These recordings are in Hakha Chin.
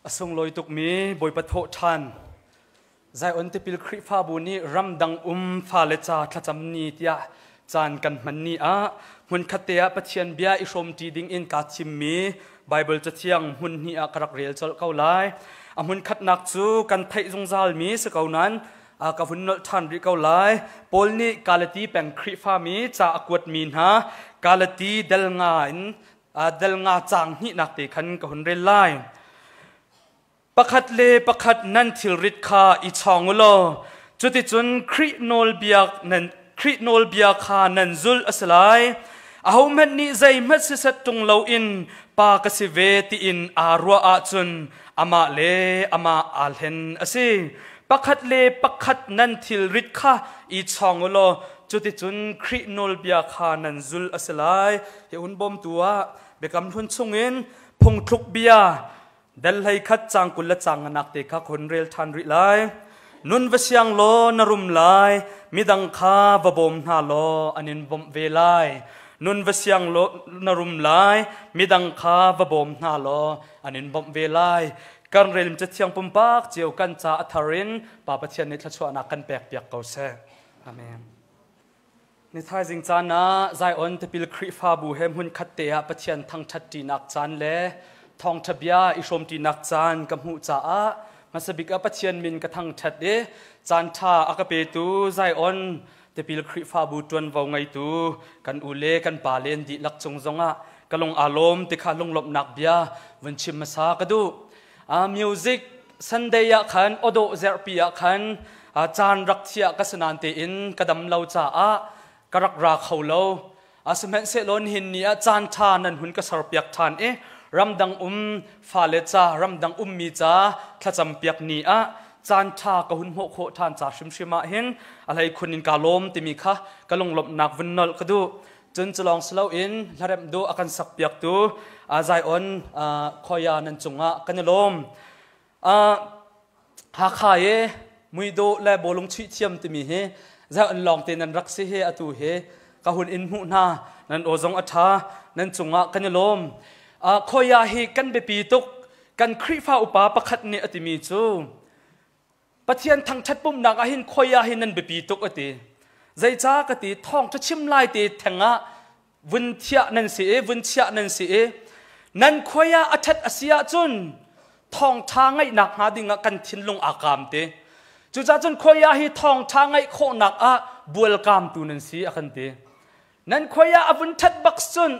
A sunglawi tukmi Bawipa thawh ṭhan. Zion Tipil Khrihfabu nih ramdang um fale ca thlacam ni tiah caan kan hman ni ah hmunkhat te ah Pathian bia i hrawmṭi ding in kaa thimmi Baibal Cathiang hmun hnih ah ka rak rel colh ko lai. A hmunkhatnak cu kan theih zungzalmi si ko nain ka vun nolh ṭhan rih ko lai. Paul nih Galati peng Khrihfami ca a kuatmi hna Galati del nga in del nga caang hnihnak te khan ka hun rel lai. Pakhat le pakhat nan thilrit kha i chawng u law cuticun Khrih nawlbia nan Khrih nawlbia kha nan zulh a si lai. Ahohmanh nih zeihmanh siseh ṭung loin pa ka si ve tiin aa ruah ahcun amah le amah aa hlen a si. Pakhat le pakhat nan thilrit kha i chawng u law cuticun Khrih nawlbia kha nan zulh a si lai. Hi hun bawmtu ah Biakam Hlun chungin phungthluk bia dal hlei khat cang 20 le cang nganak te kha khon rel ṭhan rih lai. Nun va siang law na rum lai, midang kha va bawm hna law an in bawmh ve lai. Nun va siang law na rum lai, midang kha va bawm hna law an in bawmh ve lai. Kan rel cathiang pumpak cio kan ca a thar in Pa Pathian nih thluachuahnak kan pek piak ko seh. Amen. Ni thaizing caan ah Zion Tipil Khrihfabu he hmunkhat te ah Pathian thangṭhat ṭinak caan le thawngṭha bia i hrawmṭinak caan ka hmuh caah hmasa bik ah Pathian min ka thangṭhat i caan ṭha a ka petu Zion Tipil Khrihfabu ṭuanvo ngeitu kan u le kan pa len dihlak cung zongah ka lung aa lawm ti kha lunglawmhnak bia vun chim hmasa ka duh. Music Sunday ah khan awdawh zerhpi ah khan caan rak thiah ka si nain tein ka dam lo caah ka rak ra kho lo. Sihmanhsehlaw nihin ni ah caan ṭha nan hun ka serpiak ṭhan i ramdang um fale ca ramdang ummi ca thlacam piak ni ah caan ṭha ka hun hmuh khawh ṭhan ca hrimhrim ah hin a hlei khun in kaa lawm timi kha ka lunglawmhnak vun nolh ka duh. Cun culawng si loin hlaremh duh a kan sakpiaktu Zion khoya nan cungah kan i lawm. Hakha i muidawh le bawlung chuih thiam timi hi Zion lawng te nan rak si hi atu hi ka hun in hmuh hna nan aw zong a ṭha nan cungah kan i lawm. Khoya hi kan biapi tuk kan Khrihfa upa pakhat nih a timi cu Pathian thangṭhat pumhnak ah hin khoi ah hin nan biapi tuk a ti. Zeicah ka ti thawngṭha chim lai te theng ah vun thiah nan si i vun chiah nan si i nan khoi ah a ṭhat a si ahcun thawngṭha ngaihnak hnga ding ah kan thinlung aa kaam te. Cucaah cun khoi ah hi thawngṭha ngaih khawhnak ah bualkaamtu nan si a kan ti. Nan khoi ah a vun ṭhat bak cun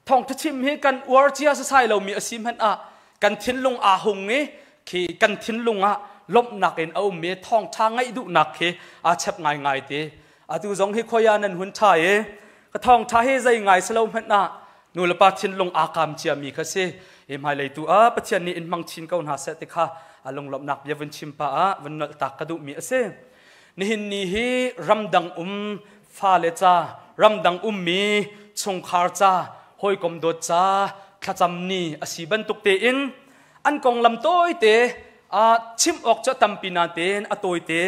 thawngṭha chim hi kan uar cia sasai lomi a si hmanh ah kan thinlung aa hung i khi kan thinlung ah lawmhnak in a um i thawngṭha ngaih duhnak khi aa chep ngaingai te atu zong hi khoia nan hun ṭha i ka thawngṭha hi zei ngai si lo hmanh ah nu le pa thinlung aa kaam ciami kha si hi hmailei tu ah Pathian nih in hmang chin ko hna seh ti kha a lunglawmhnak bia vun chim pa ah vun nolh tak ka duhmi a si nihin ni hi ramdang um fale ca ramdang ummi chungkhar ca hawikom dawt ca thlacam ni a si bantuk tein an konglam tawite chim awk cu tampi na tein a tawite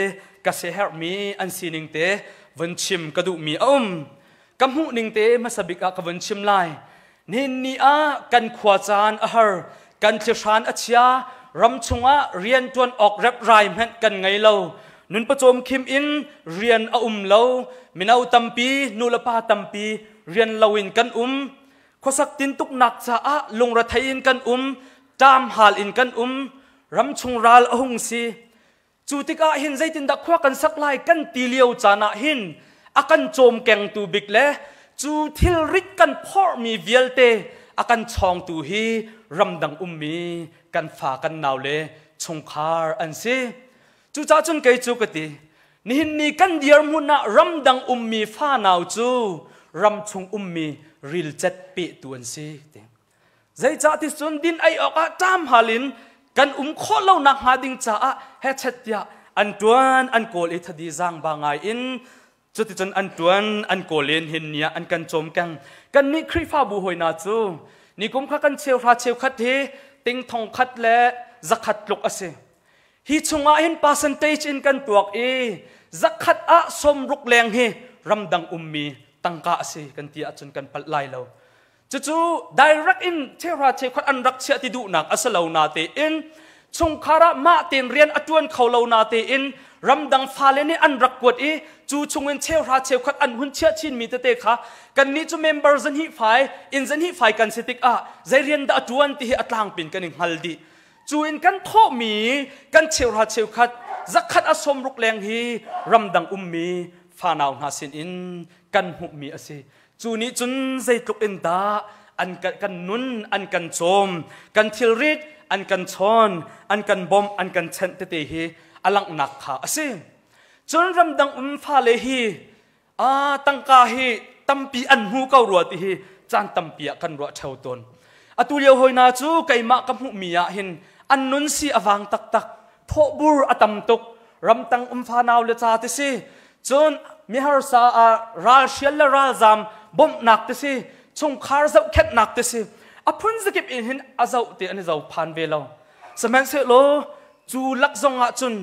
ka siaherhmi an sining te vun chim ka duhmi a um ka hmuh ning te hmasa bik ah ka vun chim lai nihin ni ah kan khua caan a har kan thlihran a chia ram chungah rian ṭuan awk reprai hmanh kan ngei lo nun pawcawm khim in rian a um lo mino tampi nulepa tampi rian loin kan um khuasak tintuknak caah lungrethei in kan um ṭam hal in kan um ramchung ral a hung si Cu tikah hin zeitindah khua kan sak lai kan ti lio caan ah hin a kan cawmkengtu bik le cu thilrit kan phorhmi vialte a kan chawngtu hi ramdang ummi kan fa kan nau le chungkhar an si. Cucaah cun kei cu ka ti nihin ni kan dirhmun ah ramdang ummi fa nau cu ramchung ummi rilcet pehtu an si. Ti. Zeicah ti cun din ei awkah ṭam hal in kan um khawh lonak hnga ding caah hechet tiah an ṭuan an kawl i thadi zaangba ngai in cuticun an ṭuan an kawl in hin ni ah an kan cawmkeng. Kannih Khrihfabu hawi hna cu nikum kha kan cheuhra cheukhat hi ting thong khat le zakhat tluk a si. Hi chungah hin percentage in kan tuak i zakhat ah 60 leng hi ramdang ummi tangka a si kan ti ahcun kan palh lai lo. Cucu direct in cheuhra cheukhat an rak chiah ti duhnak a si lo natein Chungkhar ah mah tein rian a ṭuan kho lo na tein ramdang fale nih an rak kuat i cu chungin cheuhra cheukhat an hun chiah chinmi tete kha kannih cu member zahnih fai inn zahnih fai kan si tikah zei rian dah a ṭuan ti hi a tlangpin kan i hngal dih. Cu in kan thawhmi kan cheuhra cheukhat zakhat a sawmruk leng hi ramdang ummi fanau hna sinin kan hmuhmi a si. Cu nih cun zeitluk in dah an kan nun an kan cawm, kan thilrit an kan chawn, an kan bawmh, an kan chenh tete hi a langhnak kha a si. Cun ramdang um fale hi tangka hi tampi an hmu ko rua ti hi caan tampi ah kan ruah ṭheo tawn. Atu lio hoi hna cu keimah ka hmuhmi ah hin an nun si a vang taktak, thawhbur a tam tuk, ramtang um fanau le ca ti si, cun miharsa ah ralhrial le ralzam bawmhnak ti si, chungkhar zohkhenhnak ti si, a phun zakip in hin a zoh ti an i zo phan ve lo. Sihmanhsehlaw cu lak zong ah cun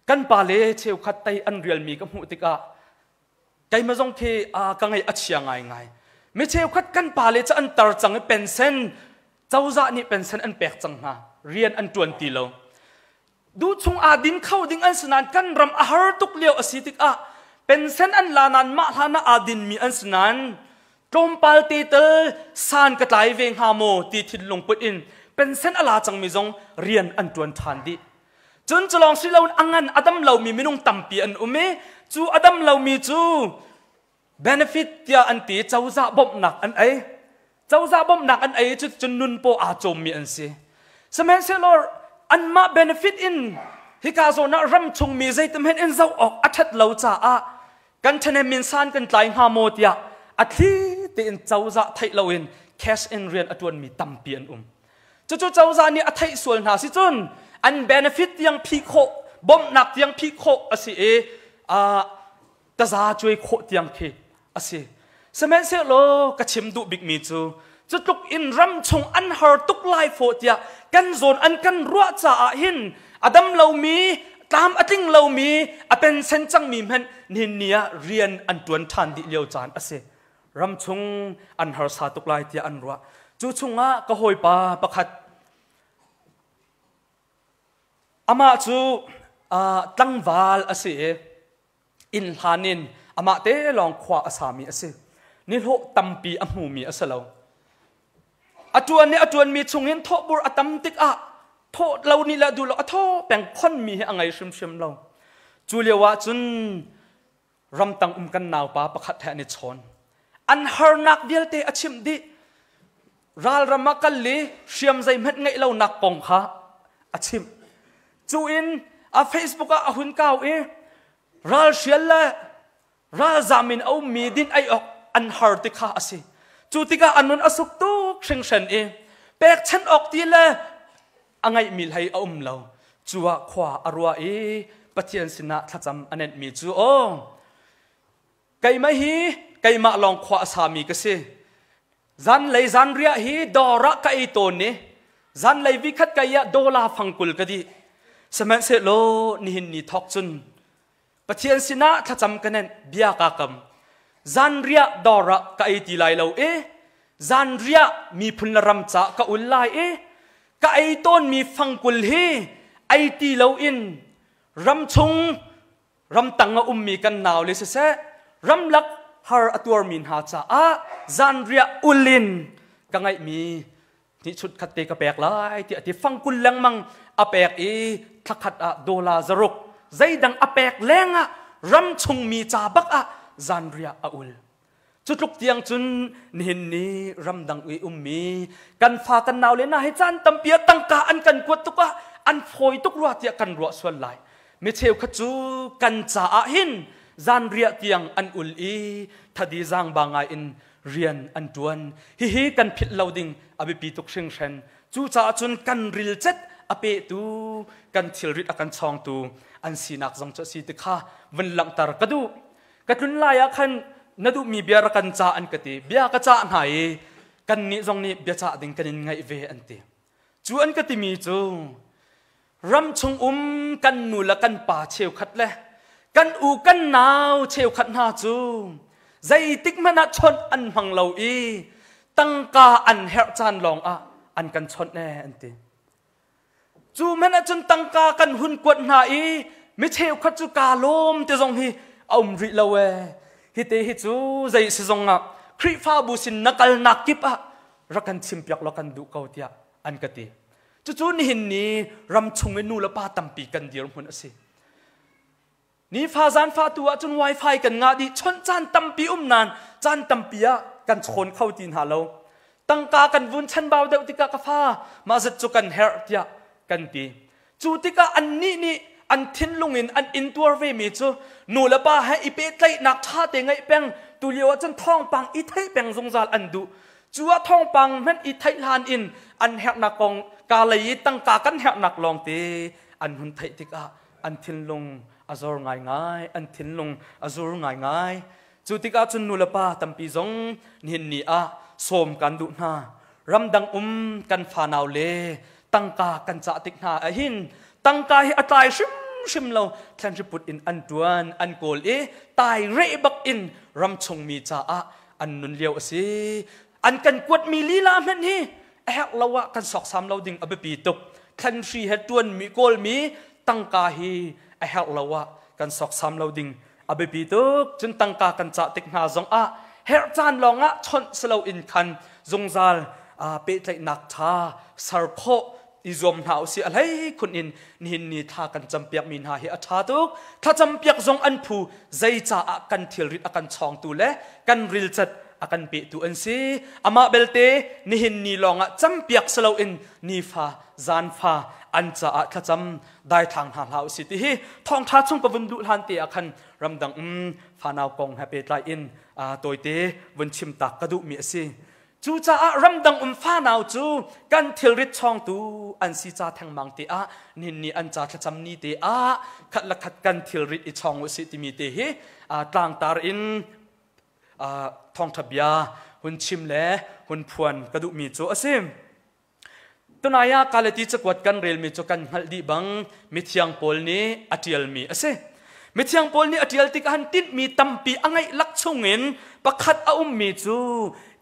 kan pale cheukhat tei an rialmi ka hmuh tikah keimah zong khi ka ngaih a chia ngaingai. Mi cheukhat kan pale cu an tar cang i pensen cozah nih pensen an pek cang hna, rian an ṭuan ti lo. Duh chung aa din kho ding an si nain kan ram a har tuk lio a si tikah pensen an la nain mah hlan ah aa dinmi an si nain tlawmpal te tal san ka tlai ve hnga maw ti thinlung put in pensen a la cangmi zong rian an ṭuan ṭhan dih. Cun cu lawng si loin a ngan a dam lomi minung tampi an um i cu a dam lomi cu benefit tiah an ti cozah bawmhnak an ei. Cozah bawmhnak an ei cu cun nun paw aa cawmmi an si. Sihmanhsehlaw anmah benefit in hika zawn ah ram chungmi zeitimhen in zoh awk a ṭhat lo caah kan ṭhahnem min san kan tlai hnga maw tiah a thli tein cozah theih loin cash in rian a ṭuanmi tampi an um. Cucu cozah nih a theih sual hna si cun an benefit tiang phih khawh, bawmhnak tiang phih khawh a si i taza cuai khawh tiang khi a si. Sihmanhsehlaw ka chim duh bikmi cu cu tluk in ram chung an har tuk lai fawh tiah kan zawn an kan ruah caah hin a dam lomi tlam a tling lomi a pensen cangmi hmanh nihin ni ah rian an ṭuan ṭhan dih lio caan a si. Ram chung an harsa tuk lai tiah an ruah. Cu chungah ka hawipa pakhat amah cu tlangval a si i inn hlan in amah te lawng khua a sami a si. Nihlawh tampi a hmumi a si lo. A ṭuan i a ṭuanmi chungin thawhbur a tam tikah thawh lo nih le duh lo a thaw peng khonmi hi a ngei hrimhrim lo. Cu lio ah cun ramtang um kan naupa pakhat he an i chawn. An harnak vialte a chimh dih. Ralram ah kal i hriam zeihmanh ngeih lonak kong kha a chimh. Cu in a Facebook ah a hun kau i ralhrial le ralzam in a ummi din ei awk an har ti kha a si. Cu tikah a nun a suk tuk hringhran i pekchanh awk ti le a ngeihmi hlei a um lo. Cu ah khua a ruah i Pathian sinah thlacam a nenhmi cu aw keimah hi keimah lawng khua a sami ka si. Zanlei zanriah hi dawr ah ka ei tawn i zanlei vikhat ka ei ah dawla fangkul ka dih. Sihmanhsehlaw nihin ni thawk cun Pathian sinah thlacam ka nenh bia kaa kam. Zanriah dawr ah ka ei ti lai lo i zanriah miphun le ram ca ka ul lai i ka ei tawnmi fangkul hi ei ti loin ramchung ramtang a ummi kan naule siseh ramlak har a tuarmi hna caah zanriah ul in ka ngeihmi hnihchut khat te ka pek lai tiah a ti fangkul lengmang a pek i thlakhat ah dollar zaruk zeidang a pek lengah ram chungmi ca bak ah zanriah a ul Cu tluk tiang cun nihin ni ramdang i ummi kan fa kan nau le hna hi caan tampi ah tangka an kan kuat tuk ah an fawi tuk rua tiah kan ruah sual lai. Mi cheukhat cu kan caah hin zanriah tiang an ul i thadi zaangba ngai in rian an ṭuan. Hihi kan philh lo ding a biapi tuk hringhran. Cucaah cun kan rilcet a pehtu, kan thilrit a kan chawngtu an sinak zong cu a si ti kha vun langhter ka duh. Ka tlun lai ah khan na duhmi bia rak kan cah an ka ti. Bia ka cah hna i kannih zong nih biacah ding kan in ngaih ve an ti. Cu an ka timi cu ram chung um kan nu le kan pa cheukhat le kan u kan nau cheukhat hna cu zeitik hmanh ah chawnh an hmang lo i tangka an herh caan lawng ah an kan chawnh ee an ti. Cu hmanh ahcun tangka kan hun kuat hna i mi cheukhat cu kaa lawm ti zong hi a um rih lo ee. Hi te hi cu zei si zong ah Khrihfabu sin na kalnak kip ah rak kan chimpiak law kan duh ko tiah an ka ti. Cucu nihin ni ram chung i nu le pa tampi kan dirhmun a si. Nifa zanfa tu ahcun wifi kan ngah dih chawnh caan tampi um nain caan tampi ah kan chawn kho ti hna lo. Tangka kan vun chanbau deuh tikah ka fa mah zat cu kan herh tiah kan ti. Cu tikah annih nih an thinlung in an intuar vemi cu nu le pa he i pehtlaihnak ṭha te ngeih peng tulio ahcun thawngpang i theih peng zungzal an duh. Cu ah thawngpang hmanh i theih hlan in an herhnak kong ka lei i tangka kan herhnak lawngte an hun theih tikah an thinlung a zor ngaingai an thinlung a zur ngaingai. Cu tikah cun nu le pa tampi zong nihin ni ah sawm kan duh hna. Ramdang um kan fanau le tangka kan cah tik hna ahhin tangka hi a tlai hrimhrim lo. Thlenhriput in an tuan an kawl i tai reh bak in ramchung mi caah an nun lio a si. An kan kuatmi lila hmanh hi a herh lo ah kan sawksam lo ding a biapi tuk. Thlenhri he tuanmi kawlmi tangka hi a herh lo ah kan sawksam lo ding a biapi tuk. Cun tangka kan cah tik hna zong ah herh caan lawng ah chawnh si loin khan zungzal pehtlaihnak ṭha ser khawh i zuam hna usih. A hlei khun in nihin ni thla kan campiak mi hna hi a ṭha tuk. Thlacampiak zong an phu, zei caah kan thilrit a kan chawngtu le kan rilcat a kan petu an si. Amah belte nihin ni lawngah campiak si loin nifa zanfa an caah thlacam daithlang hna hlah usih ti hi thawngṭha chung ka vun duh hlan te ah khan ramdang um fanau kong he pehtlai in tawite vun chim tak ka duhmi a si. Cucaah ramdang um fanau cu kan thilrit chawngtu an si ca thengmang te ah nihin ni an ca thlacam ni te ah khat le khat kan thilrit i chawng usih timi te hi tlangtar in thawngṭha bia hun chim le hun phuan ka duhmi cu a si. Tunai ah Galati cakuat kan relmi cu kan hngalh dih bang mithiang Paul nih a ṭialmi a si. Mithiang Paul nih a ṭial tikah han tinhmi tampi a ngeih lak chungin pakhat a ummi cu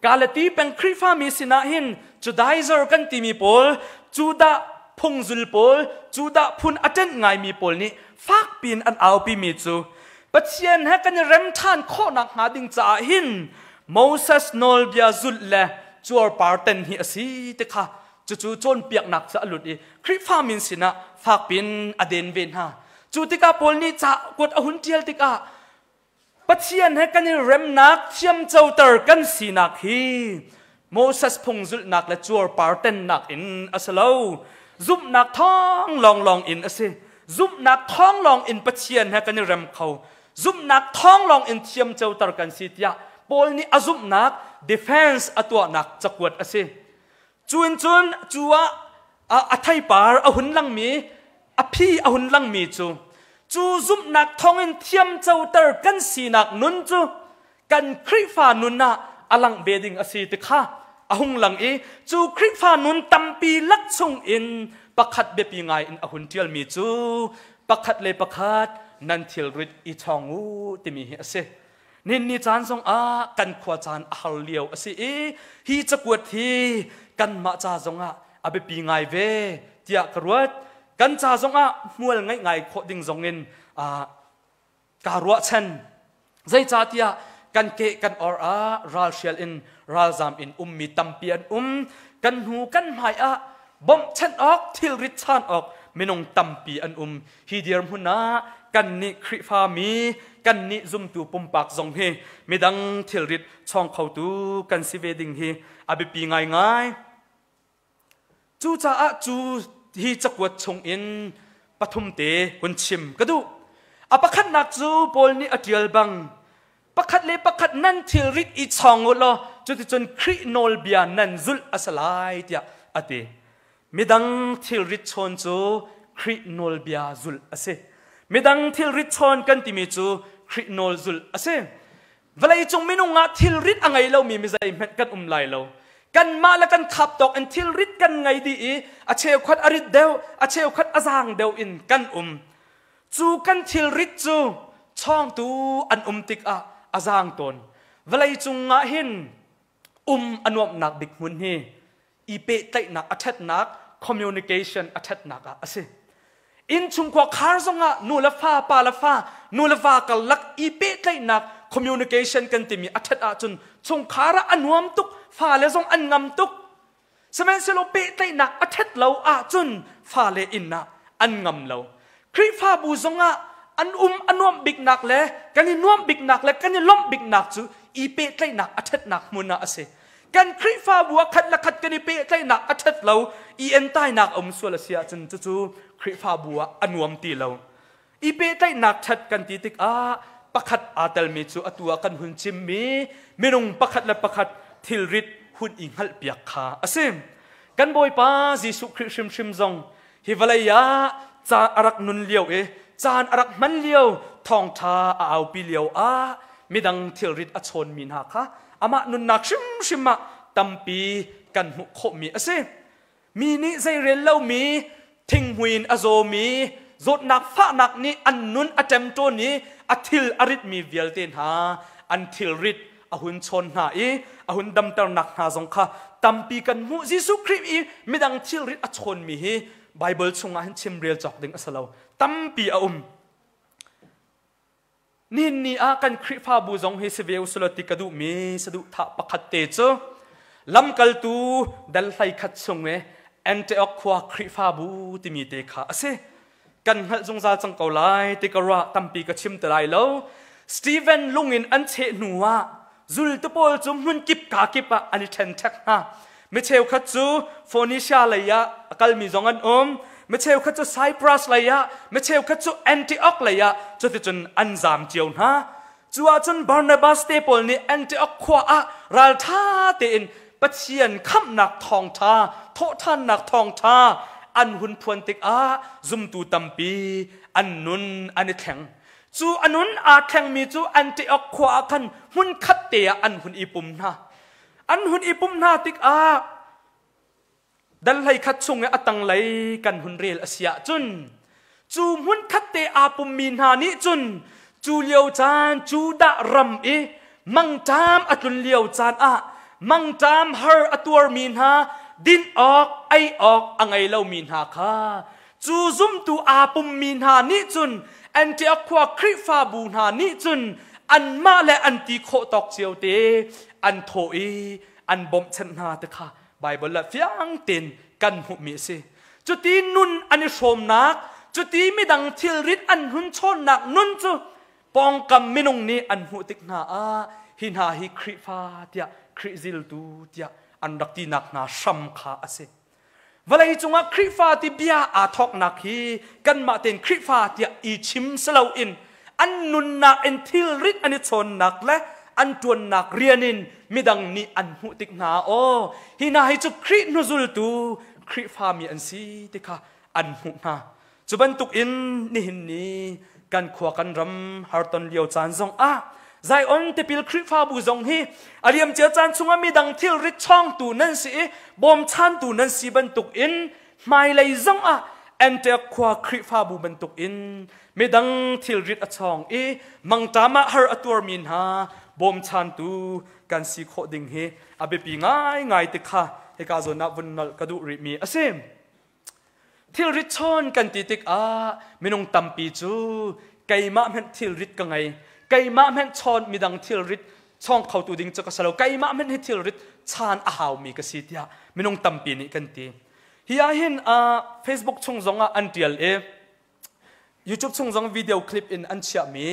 Galati peng Khrihfami sinah hin Judaizer kan timi pawl, Judah phungzul pawl, Judah phun a ṭenh ngaimi pawl nih fakpiin an aupimi cu Pathian he kan i rem ṭhan khawhnak hnga ding caah hin Moses nawlbia zulh le cuarpar ten hi a si ti kha cucu cawnpiaknak cu a lut i Khrihfa min sinah fakpin a den ve hna. Cu tikah Paul nih ca kuat a hun ṭial tikah Pathian he kan i remnak thiamcoter kan sinak hi Moses phung zulhnak le cuarpar tennak in a si lo. Zumhnak thawng lawnglawng in a si. Zumhnak thawng lawng in Pathian he kan i rem kho. Zumhnak thawng lawng in thiamcoter kan si tiah Paul nih a zumhnak defense a tuahnak cakuat a si. Cu in cun cu ah a theipar a hun langmi a phi a hun langmi cu cu zumhnak thawngin thiamcoter kan sinak nun cu kan Khrihfa nun ah a langh ve ding a si ti kha a hung lang i cu Khrihfa nun tampi lak chung in pakhat biapi ngai in a hun ṭialmi cu pakhat le pakhat nan thilrit i chawng u timi hi a si. Nihin ni caan zong ah kan khua caan a har lio a si i hi cakuat hi kanmah ca zong ah a biapi ngai ve tiah ka ruat. Kan ca zong ah hmual ngeih ngai khawh ding zong in kaa ruahchan. Zeicahtiah kan keh kan or ah ralhrial in ralzam in ummi tampi an um. Kan hnu kan hmai ah bawmhchanh awk thilrit chan awk minung tampi an um. Hi dirhmun ah kannih Khrihfami kannih zumtu pumpak zong hi midang thilrit chawng khotu kan si ve ding hi a biapi ngaingai. Cucaah cu hi cakuat chungin pathum te hun chim ka duh. A pakhatnak cu Paul nih a ṭial bang pakhat le pakhat nan thilrit i chawng u law cuticun Khrih nawlbia nan zulh a si lai tiah a ti. Midang thilrit chawn cu Khrih nawlbia zulh a si. Midang thilrit chawn kan timi cu Khrih nawl zulh a si. Vawleicung minung ah thilrit a ngei lomi mizei hmanh kan um lai lo. Kanmah le kan khap tawk in thilrit kan ngei dih i a cheukhat a rit deuh, a cheukhat a zaang deuh in kan um. Cu kan thilrit cu chawngtu an um tikah a zaang tawn. Vawleicung ah hin um a nuamhnak bik hmun hi i pehtlaihnak a ṭhatnak, Communication a ṭhatnak ah a si. Innchung khuakhar zongah nu le fa, pa le fa, nu le va karlak i pehtlaihnak communication kan timi a ṭhat ahcun chungkhar ah a nuam tuk, fale zong an ngam tuk. Sihmanhsehlaw pehtlaihnak a ṭhat lo ahcun fale inn ah an ngam lo. Khrihfabu zongah an um a nuamh biknak le kan i nuamh biknak le kan i lawmh biknak cu i pehtlaihnak a ṭhatnak hmun ah a si. Kan Khrihfabu ah khat le khat kan i pehtlaihnak a ṭhat lo, i entainak a um sual a si ahcun cucu Khrihfabu ah a nuam ti lo. I pehtlaihnak ṭhat kan ti tikah pakhat aa telmi cu atu ah kan hun chimmi minung pakhat le pakhat thilrit hun i hngalhpiak kha a si. Kan Bawipa Jesuh Khrih hrimhrim zong hi vawlei ah ca a rak nun lio i caan a rak hman lio thawngṭha a aupi lio ah midang thilrit a chawnmi hna kha amah nunnak hrimhrim ah tampi kan hmuh khawhmi a si. Mi nih zeirel lomi, thinghmui in a zawmi, zawtnak fahnak nih an nun a ṭemṭawn i a thil a ritmi vialte hna an thilrit a hun chawn hna i a hun damternak hna zong kha tampi kan hmuh. Jesuh Khrih i midang thilrit a chawnmi hi Baibal chungah hin chimrel cawk ding a si lo. Tampi a um. Nihin ni ah kan Khrihfabu zong hi si ve usulaw ti ka duhmi saduhthah pakhat te cu lamkaltu dal 11 chung i Antioch khua Khrihfabu timi te kha a si. Kan hngalh zungzal cang ko lai ti ka ruah tampi ka chim ti lai lo. Stephen lung in an cheh hnu ah zultu pawl cu hmun kip ka kip ah an i ṭhenṭhek hna. Mi cheukhat cu Phoenicia lei ah a kalmi zong an um. Mi cheukhat cu Cyprus lei ah, mi cheukhat cu Antioch lei ah cuticun an zaam cio hna. Cu ahcun Barnabas te pawl nih Antioch khua ah ralṭha tein Pathian khamhnak thawngṭha, thawhṭhannak thawngṭha an hun phuan tikah zumtu tampi an nun an i thleng. Cu a nun aa thlengmi cu Antioch khua ah khan hmunkhat te ah an hun i pum hna. An hun i pum hna tikah dal 11 chung i a tanglei kan hun rel a si ahcun cu hmunkhat te aa pummi hna nih cun cu lio caan Judah ram i mangṭam a tlun lio caan ah mangṭam har a tuarmi hna din awk ei awk a ngei lomi hna kha Cu zumtu aa pummi hna nih cun Antioch khua Khrihfabu hna nih cun anmah le an ti khawh tawk cio te an thawh i an bawmhchanh hna ti kha Baibal ah fiang tein kan hmuhmi a si. Cuti nun an i hrawmnak, cuti midang thilrit an hun chawnnak nun cu pawngkam minung nih an hmuh tik hna ah hi hna hi Khrihfa tiah Khrih ziltu tiah an rak tinak hna hram kha a si. Vawlei cungah Khrihfa ti bia aa thawknak hi kanmah tein Khrihfa tiah i chim si loin an nunnak in thilrit an i chawnnak le an ṭuannak rian in midang nih an hmuh tik hna aw hi hna hi cu Khrih hnuzultu Khrihfa mi an si ti kha an hmuh hna. Cu bantuk in nihin ni kan khua kan ram harton lio caan zong ah Zion tipil Khrihfabu zong hi a liamcia caan chungah midang thilrit chawngtu nan si i bawmchantu nan si bantuk in hmailei zong ah Antioch khua Khrihfabu bantuk in midang thilrit a chawng i mangṭam ah har a tuarmi hna bawmchantu kan si khawh ding hi a biapi ngaingai ti kha hika zawn ah vun nolh ka duh rihmi a si. Thilrit chawn kan ti tikah minung tampi cu keimah hmanh thilrit ka ngei. Keimah hmanh chawn midang thilrit chawng khotu ding cu ka si lo. Keimah hmanh hi thilrit chaan a haumi ka si tiah minung tampi nih kan ti. Hi ah hin uh, Facebook chung zongah an tial i YouTube chung zong video clip in an chiahmi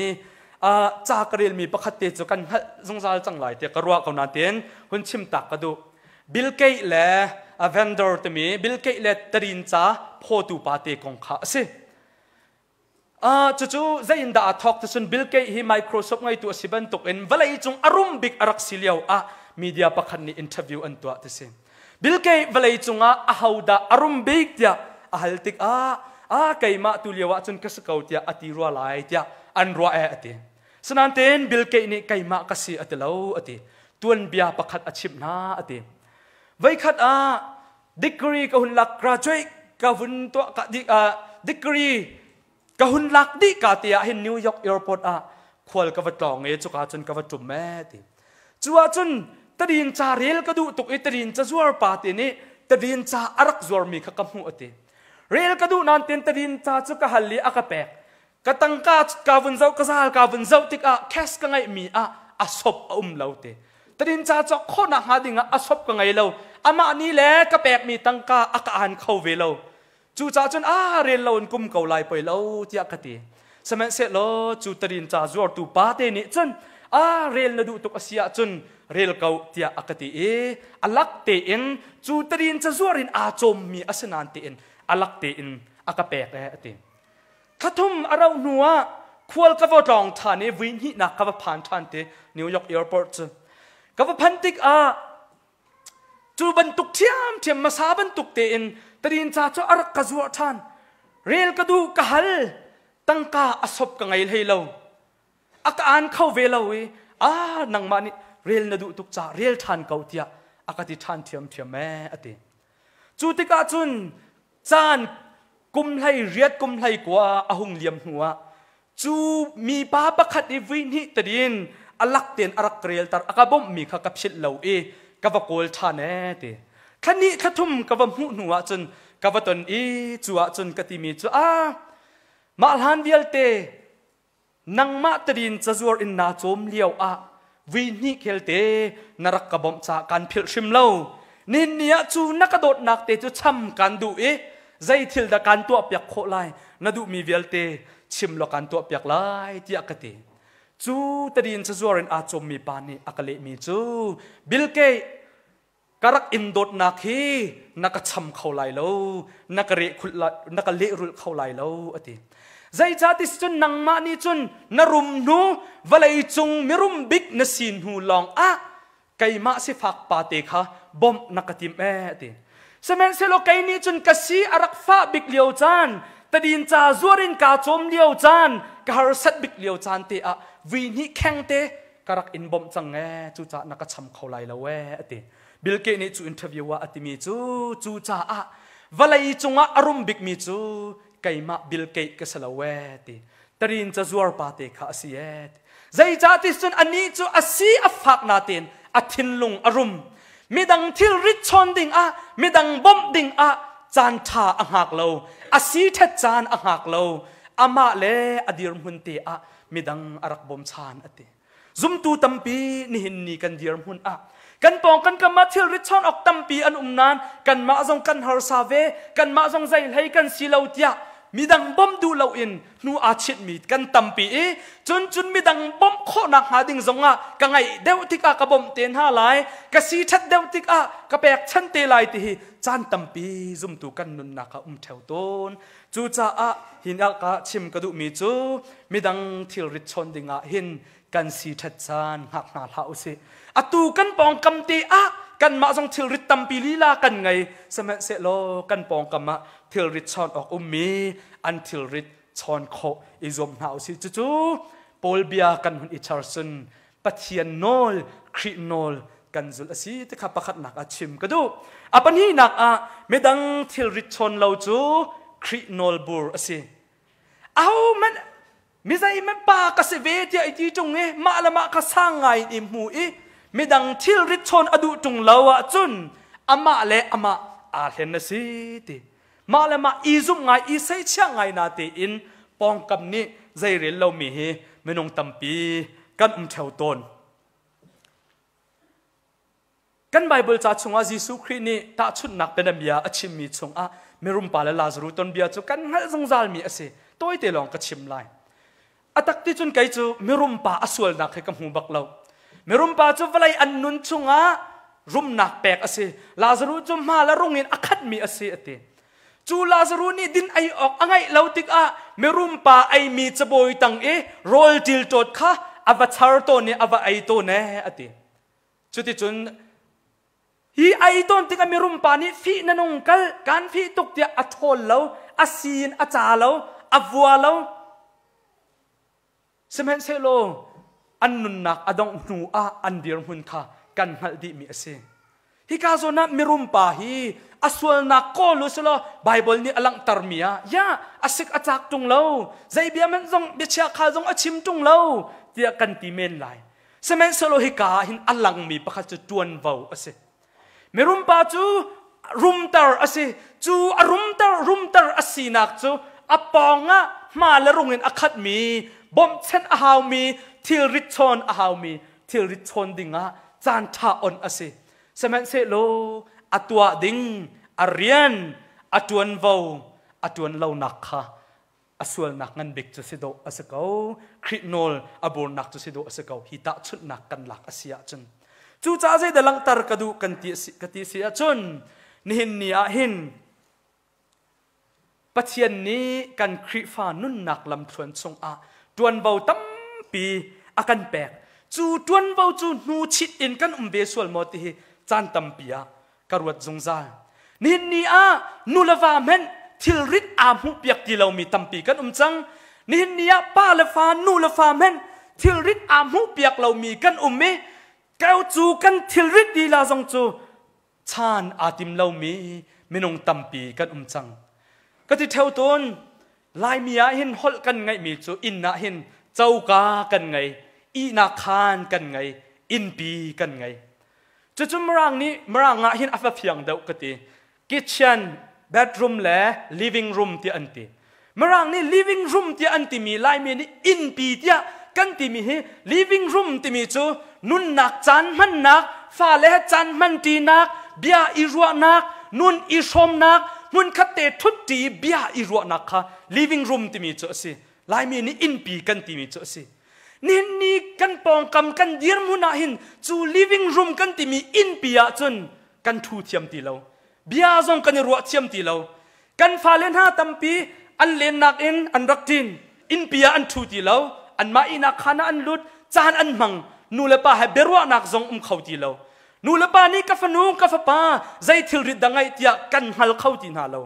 uh, ca ka relmi pakhat te cu kan hngalh zungzal cang lai tiah ka ruah ko nain hun chim tak ka duh. Bill Gates le a vendor timi Bill Gates le tarin ca phawtu pa te kong kha a si. Uh, cucu zei in dah aa thawk ti cun Bill Gates hi Microsoft ngeitu a si bantuk in vawlei cung a rum bik a rak si lio ah media pakhat nih interview an tuah ti si. Bill Gates vawlei cungah ahodah a rum bik tiah a hal tikah a keimah tu lio ah cun ka si ko tiah a ti rua lai tiah an ruah e a ti. Sinain Bill Gates nih keimah ka si a ti lo a ti. Tuanbia pakhat a chimh hna a ti. Voikhat ah degree ka hun lak graduate ka vun tuah ka degree ka hun lak dih ka te ah hin New York airport ah khual ka va tlawng i cuka cun ka va ṭum ee ti. Cu ah cun tadin ca rel ka duh tuk i tadin cazuar pa te nih tadin ca a rak zuarmi kha ka hmuh a ti. Rel ka duh nain tin tadin ca cu ka hal i a ka pek. Ka tangka ka vun zoh ka zal ka vun zoh tikah cash ka ngeihmi ah a sop a um lo ti. Tadin ca cawk khawhnak hnga dingah a sop ka ngei lo. Amah nih le ka pekmi tangka a ka aan kho ve lo. Cucaah cun aa rel lo in kum ko lai poi lo tiah ka ti. Sihmanhsehlaw cu tarin ca zuartu pa te nih cun a rel na duh tuk a si ahcun rel ko tiah a ka ti i a lak tein cu tarin ca zuar in aa cawmmi a si nain tein a lak tein a ka pek ee a ti. Thlathum a rauh hnu ah khual ka va tlawng ṭhan i vui hnihnak ka va phan ṭhan ti New York airport cu. Ka va phan tikah Cu bantuk ṭhiamṭhiam hmasa bantuk tein tadinca cu a rak ka zuah ṭhan. Rel ka duh ka hal, tangka a sop ka ngei hlei lo. A ka aan kho ve lo i, ah nangmah nih rel na duh tuk caah rel ṭhan ko tiah a ka ti ṭhan ṭhiamṭhiam ee a ti. Cu tikah cun caan kum hlei riat kum hlei kua a hung liam hnu ah Cu mipa pakhat i vui hnih tadin a lak tein a rak relter a ka bawmhmi kha ka philh lo i ka va kawl ṭhan ee ti. Thla hnih thla thum ka va hmuh hnu ah cun ka va ton i cu ah cun ka timi cu ah mah hlan vialte nangmah tadin cazuar in naa cawm lio ah vui hnih khelte na rak ka bawmh caah kan philh hrim lo. Nihin ni ah cu na ka dawtnak te cu cham kan duh i zei thil dah kan tuahpiak khawh lai na duhmi vialte chim law kan tuahpiak lai tiah ka ti. Cu tadin cazuar in aa cawmmi pa nih a ka lehmi cu Bill Gates ka rak in dawtnak hi na ka cham kho lai lo na ka na ka lehrulh kho lai lo a ti. Zeicahti cun nangmah nih cun na rum hnu vawlei cung mirum bik na si hnu lawng ah keimah sifak pa te kha bawmh na ka tim ee a ti. Sihmanhsehlaw kei nih cun ka si a rak fah bik lio caan, tadin ca zuar in kaa cawm lio caan, ka harsat bik lio caan te ah vui hnih kheng te ka rak in bawmh cang ee, cucaah na ka cham kho lai lo ee a ti. Bill Gates nih cu interview ah a timi cu cucaah vawlei cungah a rum bikmi cu keimah Bill Gates ka si lo ee ti. Tarin cazuar pa te kha a si ee. Zeicah ti cun anih cu a si a fak natein a thinlung a rum. Midang thil rit chawn ding ah, midang bawmh ding ah caan ṭha a hngak lo. A si ṭhet caan a hngak lo. Amah le a dirhmun te ah midang a rak bawmchan a ti. Zumtu tampi nihin ni kan dirhmun ah kan pawng kan kam ah thilrit chawn awk tampi an um nain kanmah zong kan harsa ve kanmah zong zei hlei kan si lo tiah midang bawmh duh loin hnu aa chitmi kan tampi i cun cun midang bawmh khawhnak hnga ding zongah ka ngaih deuh tikah ka bawmh te hna lai ka si ṭhat deuh tikah ka pek chan te lai ti hi caan tampi zumtu kan nunnak ah um ṭheo tawn. Cucaah hin ah ka chim ka duhmi cu midang thilrit chawn dingah hin kan si ṭhat caan hngak hna hlah usih. Atu kan pawngkam te ah kanmah zong thilrit tampi lila kan ngei. Sihmanhsehlaw kan pawngkam ah thilrit chawn awk ummi an thilrit chawn khawh i zuam hna usih. Cucu Paul bia kan hun i char cun Pathian nawl, Khrih nawl kan zulh a si ti kha pakhatnak ah chim ka duh. A pahnihnak ah midang thilrit chawn lo cu Khrih nawlbur a si. Ahohmanh mizei hmanh pa ka si ve tiah i ti ṭung i mah le mah kha sang ngai in i hmu i midang thilrit chawn a duh ṭung lo ahcun amah le amah aa hlen a si ti. Mah le mah i zumh ngai i seichiah ngai na tein pawngkam nih zeirel lomi hi minung tampi kan um ṭheo tawn. Kan Baibal ca chungah Jesuh Khrih nih tahchunhnak bianabia a chimmi chungah mirum pa le Lazaru tonbia cu kan hngalh zungzalmi a si. Tawite lawng ka chim lai. A tak ti cun kei cu mirum pa a sualnak hi ka hmu bak lo. Mirum pa cu vawlei an nun chungah rumnak pek a si. Lazaruh cu hma le rung in a khatmi a si a ti. Cu Lazaruh nih din ei awk a ngeih lo tikah mirum pa eimi cabawi tang i rawl ṭilṭawt kha a va char tawn i a va ei tawn ee a ti. Cuticun hi ei tawn tikah mirum pa nih fih na nung kal kan fih tuk tiah a ṭhawl lo, a siin a ca lo, a vua lo. Sihmanhsehlaw an nunnak a dongh hnu ah an dirhmun kha kan hngalh dihmi a si. Hika zawn ah mirum pa hi a sualnak kawl u silaw Baibal nih a langhtermi ah ya a sik a cak ṭung lo, zei bia hmanh zong biachia kha zong a chim ṭung lo tiah kan ti men lai. Sihmanhsehlaw hika ah hin a langmi pakhat cu ṭuanvo a si. Mirum pa cu Rumter a si. Cu a rumter rumter a sinak cu a pawng ah hma le rung in a khatmi, bawmhchanh a haumi, thilrit chawn a haumi, thilrit chawn dingah caan ṭha on a si. Sihmanhsehlaw a tuah ding a rian a ṭuanvo a ṭuan lonak kha a sualnak ngan bik cu si dawh a si ko. Khrih nawl a burnak cu si dawh a si ko. Hi tahchunhnak kan lak a si ahcun. Cucaah zeidah langhter ka duh kan ti ka ti si ahcun nihin ni ah hin Pathian nih kan Khrihfa nunnak lamthluan chungah ṭuanvo tampi a kan pek. Cu ṭuanvo cu hnuchit in kan um ve sual maw ti hi caan tampi ah ka ruat zungzal. Nihin ni ah nu le va hmanh thilrit aa hmuhpiak ti lomi tampi kan um cang. Nihin ni ah pa le fa, nu le fa hmanh thilrit aa hmuhpiak lomi kan um i keu cu kan thilrit lila zong cu chan aa tim lomi minung tampi kan um cang. Ka ti ṭheo tawn, Laimi ah hin holh kan ngeihmi cu inn ah hin coka kan ngei, ihnak khaan kan ngei, innpi kan ngei. Cucu Mirang nih Mirang ah hin a fa fiang deuh ka ti. Kitchen, bedroom le living room tiah an ti. Mirang nih living room tiah an timi Laimi nih innpi tiah kan timi hi living room timi cu nunnak caan hmannak, fale he caan hmanṭinak, bia i ruahnak, nun i hrawmnak, hmunkhat te ṭhutṭi bia i ruahnak kha living room timi cu a si. Laimi nih innpi kan timi cu a si. Nihin ni kan pawngkam kan dirhmun ah hin cu living room kan timi innpi ah cun kan ṭhu thiam ti lo. Bia zong kan i ruah thiam ti lo. Kan fale hna tampi an lennak in an rak ṭin. Innpi ah an ṭhu ti lo. Anmah ihnak khaan ah an lut. Caan an hmang. Nu le pa he biaruahnak zong um kho ti lo. Nu le pa nih ka fanu, ka fapa zei thilrit dah ngaih tiah kan hngal kho ti hna lo.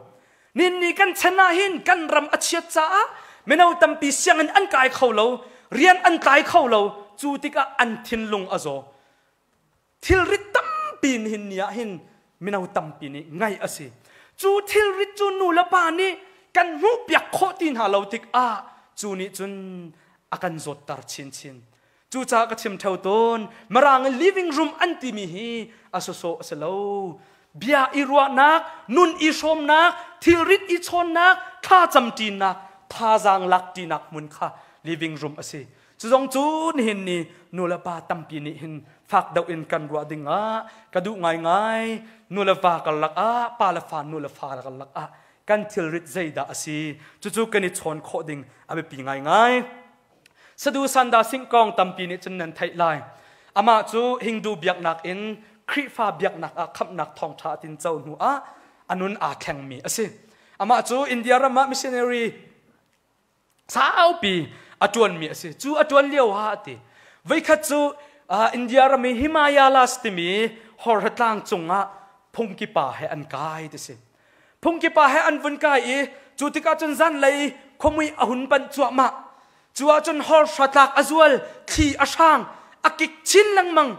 Ninni kan chan ah hin kan ram a chiat caah mino tampi sianginn an kai kho lo, rian an tlai kho lo. Cu tikah an thinlung a zaw. Thilrit tampi nihin ni ah hin mino tampi nih ngaih a si. Cu thilrit cu nu le pa nih kan hmuhpiak khawh ti hna lo tikah cu nih cun a kan zawtter chinchin. Cucaah ka chim theo tawn, Mirang in living room an timi hi a sawsawh a si lo. Bia i ruahnak, nun i hrawmnak, thilrit i chawnnak, thlacam ṭinak, thazaang lak ṭinak hmun kha living room a si. Cu zong cu nihin ni nu le pa tampi nih hin fak deuh in kan ruah ding ah ka duh ngaingai. Nu le va karlak ah, pa le fa, nu le fa karlak ah kan thilrit zeidah a si? Cucu kan i chawn khawh ding a biapi ngaingai. Sadu Sanda Singh kong tampi nih cun nan theih lai. Amah cu Hindu biaknak in Khrihfa biaknak ah khamhnak thawngṭha a tinco hnu ah a nun aa thlengmi a si. Amah cu India ram ah missionary saupi a ṭuanmi a si. Cu a ṭuan lio ah a ti. Voikhat cu India ram i Himalayas timi horhra tlang cungah phungki pa he an kai ti si. Phungki pa he an vun kai i cu tikah cun zanlei khuamui a hun panh cuahmah. Cu ahcun horhra tlak a zual, thli a hrang, a kik chin lengmang.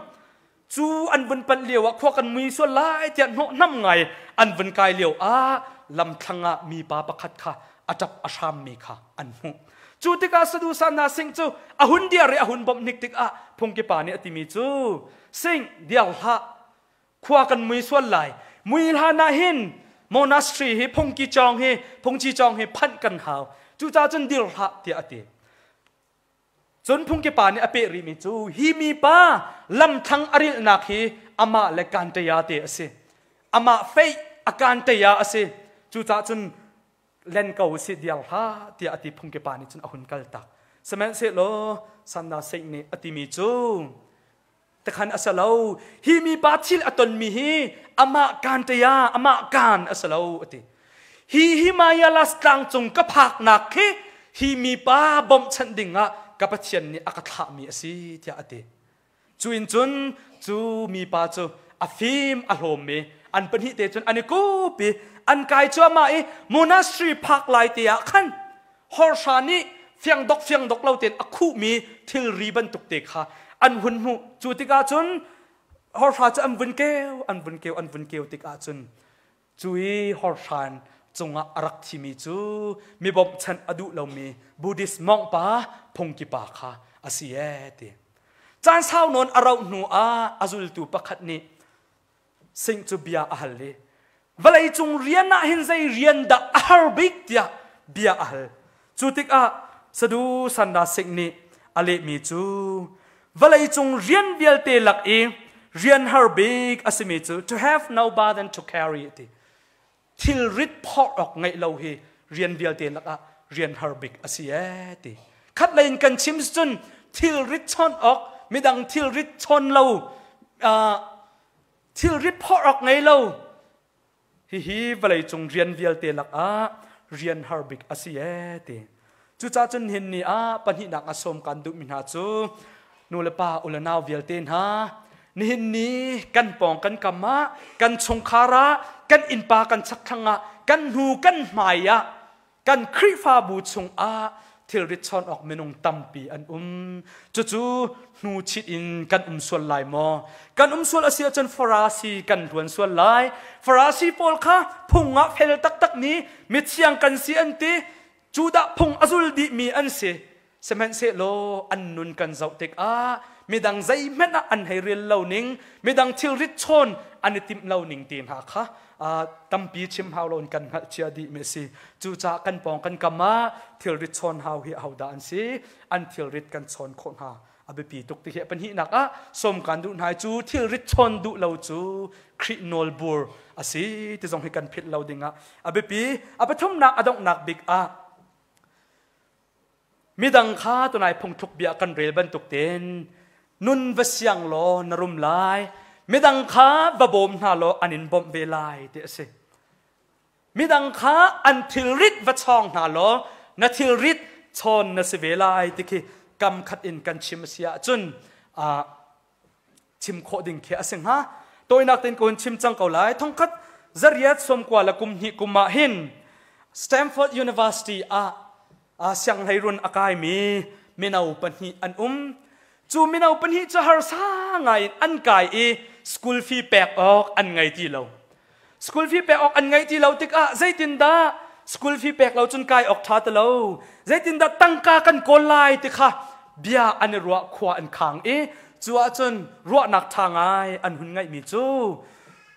Cu an vun panh lio ah khua kan mui sual lai tiah hnawhhnam ngai an vun kai lio ah lamthlang ah mipa pakhat kha a ṭap a hrammi kha an hmuh. Cu tikah Sadusa hna Singh cu a hun diar i a hun bawmh hnik tikah phungki pa nih a timi cu Singh diar hlah khua kan mui sual lai mui hlan ah hin monastery hi phungki cawng hi phungci cawng hi phanh kan hau cucaah cun dir hlah tiah a ti. Cun phungki pa nih a peh rihmi cu hi mipa lamthlang a rilhnak hi amah le kanṭaya te a si. Amah feih a kanṭaya a si. Cucaah cun len ko si diar hlah tiah a ti phungki pa nih cun a hun kal tak. Sihmanhsehlaw Sanda Singh nih a timi cu Takhan a si lo. Hi mipa thil a tonmi hi amah kanṭaya, amah kan a si lo, a ti. Hi Himalayas tlang cung ka phaknak khi hi mipa bawmhchanh dingah ka Pathian nih a ka thlahmi a si, tiah a ti. Cu in cun cu mipa cu a fim a hlawmmi an pahnih te cun an i kup i an kai cuahmah i monastery phak lai te ah khan Horhra nih fiangdok fiangdok lo tein a khuhmi thilri bantuk te kha an hun hmuh. Cu tikah cun horhra cu an vun keu, an vun keu, an vun keu tikah cun cu i horhran cungah a rak thimi cu mi bawmhchanh a duh lomi Buddhist monk pa phungki pa kha a si ee ti. Caan sau nawn a rauh hnu ah a zultu pakhat nih Singh cu bia a hal i. Vawleicung rian ah hin zei rian dah a har bik tiah bia a hal. Cu tikah Sadu Sanda Singh nih a lehmi cu vawleicung rian vialte lak i rian har bik a simi cu to have no burden to carry a ti. Thilrit phorh awk ngeih lo hi rian vialte lakah rian har bik a si ee ti. Khat lei in kan chim cun thilrit chawn awk midang thilrit chawn lo thilrit phorh awk ngei lo hihi vawleicung rian vialte lakah rian har bik a si ee ti. Cucaah cun hin ni ah pahnihnak a sawm kan duhmi hna cu nu le pa u le nau vialte hna nihin ni kan pawng kan kam ah kan chungkhar ah kan innpa kan chakthlang ah kan hnu kan hmai ah kan Khrihfabu chungah thilrit chawn awk minung tampi an um. Cucu hnu chit in kan um sual lai maw? Kan um sual a si ahcun Farasi kan hluan sual lai. Farasi pawl kha phung ah fel taktakmi mithiang kan si an ti. Judah phung a zul dihmi an si. Sihmanhsehlaw an nun kan zoh tikah midang zeihmanh ah an hei rel lo ning, midang thilrit chawn an i timh lo ning te hna kha tampi chim hau loin kan hngalh cia dihmi a si. Cucaah kan pawng kan kam ah thilrit chawn hau hi ahodah an si? An thilrit kan chawn khawh hna a biapi tuk ti hi a pahnihnak ah sawm kan duh hna cu thilrit chawn duh lo cu Khrih nawlbur a si ti zong hi kan philh lo ding ah a biapi. A pathumnak a donghnak bik ah midang kha tunai phungthluk bia kan rel bantuk tein nun va siang law na rum lai midang kha va bawm hna law an in bawmh ve lai ti a si. Midang kha an thilrit va chawng hna law na thilrit chawn na si ve lai ti khi kam khat in kan chim a si ahcun chim khawh ding khi a si hnga. Tawinak tein ka hun chim cang ko lai. Thongkhat zariat sawmkua le kum hnih kum ah hin Stanford University ah sianghleirun a kaimi mino pahnih an um. Cu mino pahnih cu harsa ngai in an kai i school fee pek awk an ngei ti lo. School fee pek awk an ngei ti lo tikah zeitindah school fee pek lo cun kai awk ṭha ti lo. Zeitindah tangka kan kawl lai ti kha bia an i ruah khua an khang i cu ahcun ruahnak ṭha ngai an hun ngeihmi cu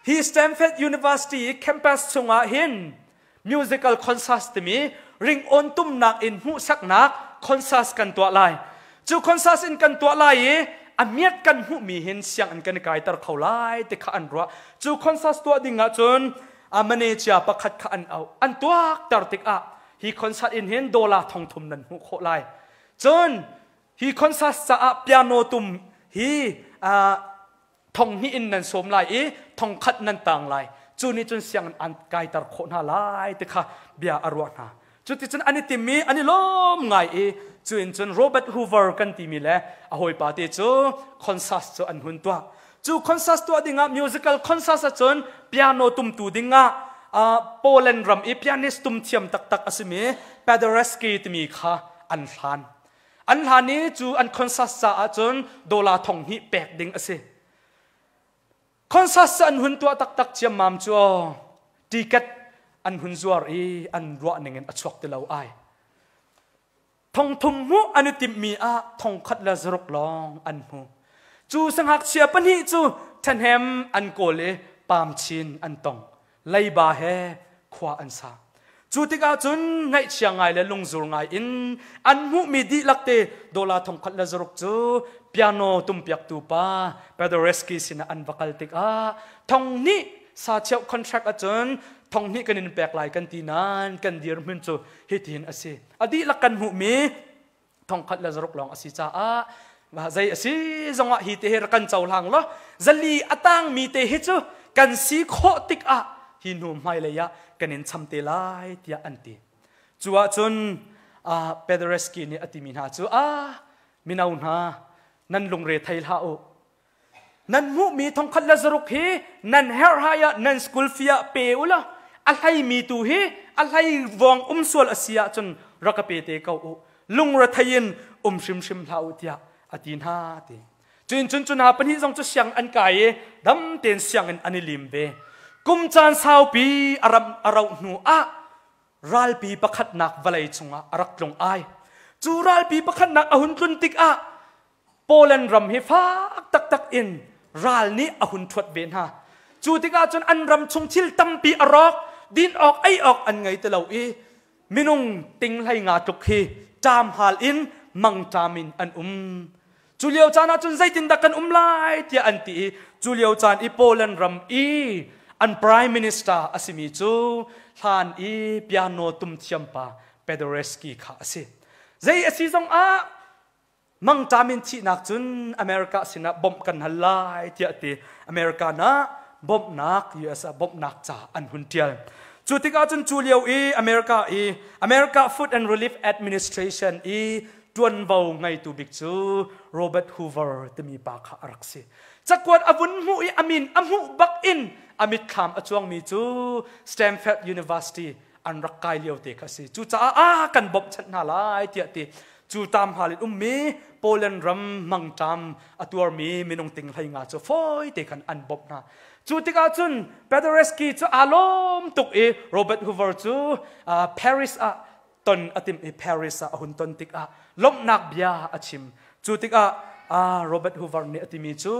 hi Stanford University campus chungah hin musical concert timi ringawn tumnak in hmuhsaknak concert kan tuah lai. Cu concert in kan tuah lai i a miat kan hmuhmi hin sianginn kan i kaiter kho lai ti kha an ruah. Cu concert tuah ding ahcun a manager pakhat kha an auh. An tuakter tikah hi concert in hin dollar thong thum nan hmuh khawh lai. Cun hi concert caah piano tum hi thong hnih in nan sawm lai i thong khat nan tang lai cu nih cun sianginn an kaiter khawh hna lai ti kha bia a ruah hna cuticun an i tim i an i lawm ngai i cu in cun Robert Hoover kan timi le a hawipa te cu concert cu an hun tuah cu concert tuah dingah musical concert ahcun piano tumtu dingah Poland ram i pianist tum thiam taktak a simi Paderewski timi kha an hlan An hlan i cu an concert caah cun dollar thong hnih pek ding a si. Concert an hun tuah taktak ciammam cu ticket an hun zuar i an ruah ning in a chuak ti lo ai. Thong thum hmuh an i timhmi ah thong khat le zaruk lawng an hmu. Cu sangakchia pahnih cu ṭhahnem an kawl i pam chin an tong. Leiba he khua an sa. Cu tikah cun ngaihchia ngai le lungzur ngai in an hmuhmi dihlak te dollar thong khat le zaruk cu piano tumpiaktu pa Paderewski sinah an va kal tikah thong hnih sa cheuh contract ahcun thong hnih kan in pek lai kan ti nain kan dirhmun cu hitin a si. A dihlak kan hmuhmi thongkhat le zaruk lawng a si caah zei a si zongah hi te hi rak kan cohlang law zali a tangmi te hi cu kan si khawh tikah hi hnu hmailei ah kan in cham te lai tiah an ti cu ahcun Paderewski nih a timi hna cu a mino hna nan lungre thei hlah u Nan hmuhmi thongkhat le zaruk hi nan herhhai ah nan school fee ah pe u law a hleimi tu hi a hlei vawng um sual a si ahcun rak ka pe te ko u lungrethei in um hrimhrim hlah u tiah a ti hna ti. Cun cun cu hna pahnih zong cu siang an kai i dam tein sianginn an i lim ve. Kum caan saupi a ram a rauh hnu ah ralpi pakhatnak vawlei chungah a rak tlung ai. Cu ralpi pakhatnak a hun tlun tikah Poland ram hi fak taktak in ral nih a hun ṭhuat ve hna. Cu tikah cun an ram chung thil tampi a rawk, din awk ei awk an ngei ti lo i minung ting hlei nga tluk hi ṭam hal in mangṭam in an um. Cu lio caan ah cun zeitindah kan um lai tiah an ti i cu lio caan i Poland ram i an prime minister a simi cu hlan i piano tum thiampa Paderewski kha a si. Zei a si zong ah mangṭam in thihnak cun America sinah bawmh kan hal lai tiah ti America nah bawmhnak US ah bawmhnak ca an hun ṭial. Cu tikah cun cu lio i America i America Food and Relief Administration i ṭuanvo ngeitu bik cu Robert Hoover timi pa kha a rak si. Cakuat a vun hmuh i a min a hmuh bak in a mitthlam a cuangmi cu Stanford University an rak kai lio te kha a si. Cucaah a kan bawmhchanh hna lai tiah ti cu tamhal in ummi Poland ram mangṭam a tuarmi minung ting hlei nga cu fawi te khan an bawmh hna. Cu tikah cun Paderewski cu aa lawm tuk i Robert Hoover cu Paris ah ton a timh i Paris ah a hun ton tikah lawmhnak bia a chim. Cu tikah Robert Hoover nih a timi cu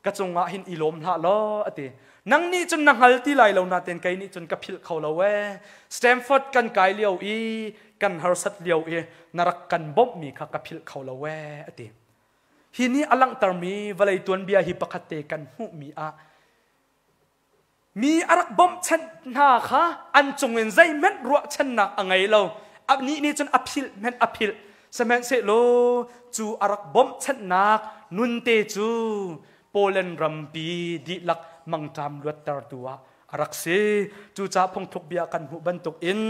ka cungah hin i lawm hlah law a ti. Nang nih cun na hngal ti lai lo nain kei nih cun ka philh kho lo ee. Stanford kan kai lio i kan harsat lio i na rak kan bawmhmi kha ka philh kho lo ee a ti. Hi nih a langhtermi vawlei tuanbia hi pakhat te kan hmuhmi ah Mi a rak bawmhchanh hna kha an cungin zeihmanh ruahchannak a ngei lo. Anih nih cun a philh hmanh a philh. Sihmanhsehlaw cu a rak bawmhchanhnak nunte cu Poland rampi dihlak mangṭam luattertu ah a rak si. Cucaah phungthluk bia kan hmuh bantukin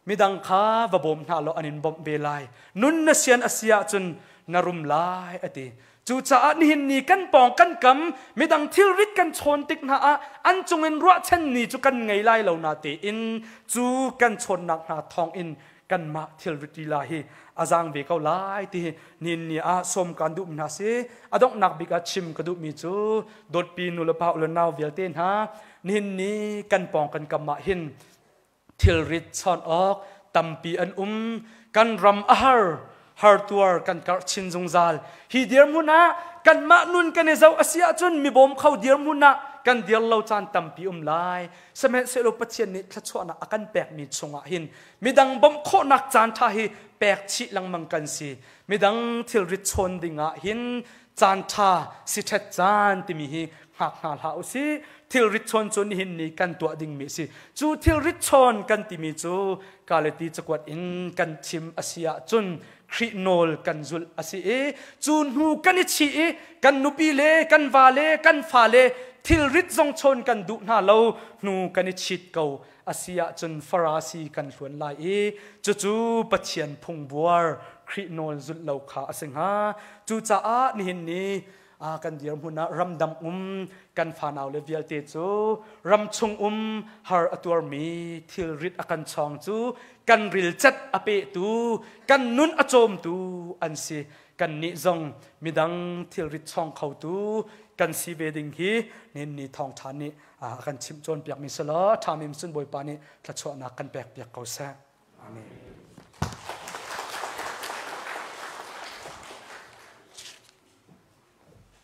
Midang kha va bawm hna law an in bawmh ve lai. Nun na sian a si ahcun na rum lai a ti. Cucaah nihin ni kan pawng kan kam midang thilrit kan chawn tik hna ah an cungin ruahchan ni cu kan ngei lai lo na tein cu kan chawnnak hna thawngin kanmah thilrit lila hi a zaang ve ko lai ti hi nihin ni ah sawm kaan duhmi hna si. A donghnak bik ah chim ka duhmi cu dawtpi nulepa u le nau vialte hna nihin ni kan pawng kan kam ah hin Thilrit chawnh awk tampi an um. Kan ram a har, hartuar kan karh chin zungzal. Hi dirhmun ah kanmah nun kan i zoh a si ahcun mi bawm kho dirhmun ah kan dir lo caan tampi um lai. Sihmanhsehlaw Pathian nih thluachuahnak a kan pekmi chungah hin midang bawmh khawhnak caan ṭha hi pek chih lengmang kan si. Midang thilrit chawn ding ah hin caan ṭha siṭhet caan timi hi hngak hna hlah u sih. Thilrit chawn cu nihin ni kan tuah dingmi a si. Cu thilrit chawn kan timi cu Galati cakuat in kan chim a si ahcun Khrih nawl kan zulh a si i cu hnu kan i chih i kan nupi le kan va le kan fale thilrit zong chawn kan duh hna lo hnu kan i chit ko a si ahcun Farasi kan hluan lai i cucu Pathian phungbuar Khrih nawl zulh lo kha a si hnga. Cucaah nihin ni kan dirhmun ah ramdang um kan fanau le vialte cu ramchung um har a tuarmi thilrit a kan chawng cu kan rilcat a pehtu kan nun a cawmtu an si. Kannih zong midang thilrit chawng khotu kan si ve ding hi nihin ni thawngṭha nih a kan chimh cawnpiakmi si law ṭhami cun Bawipa nih thluachuahnak kan pekpiak ko seh. Amen.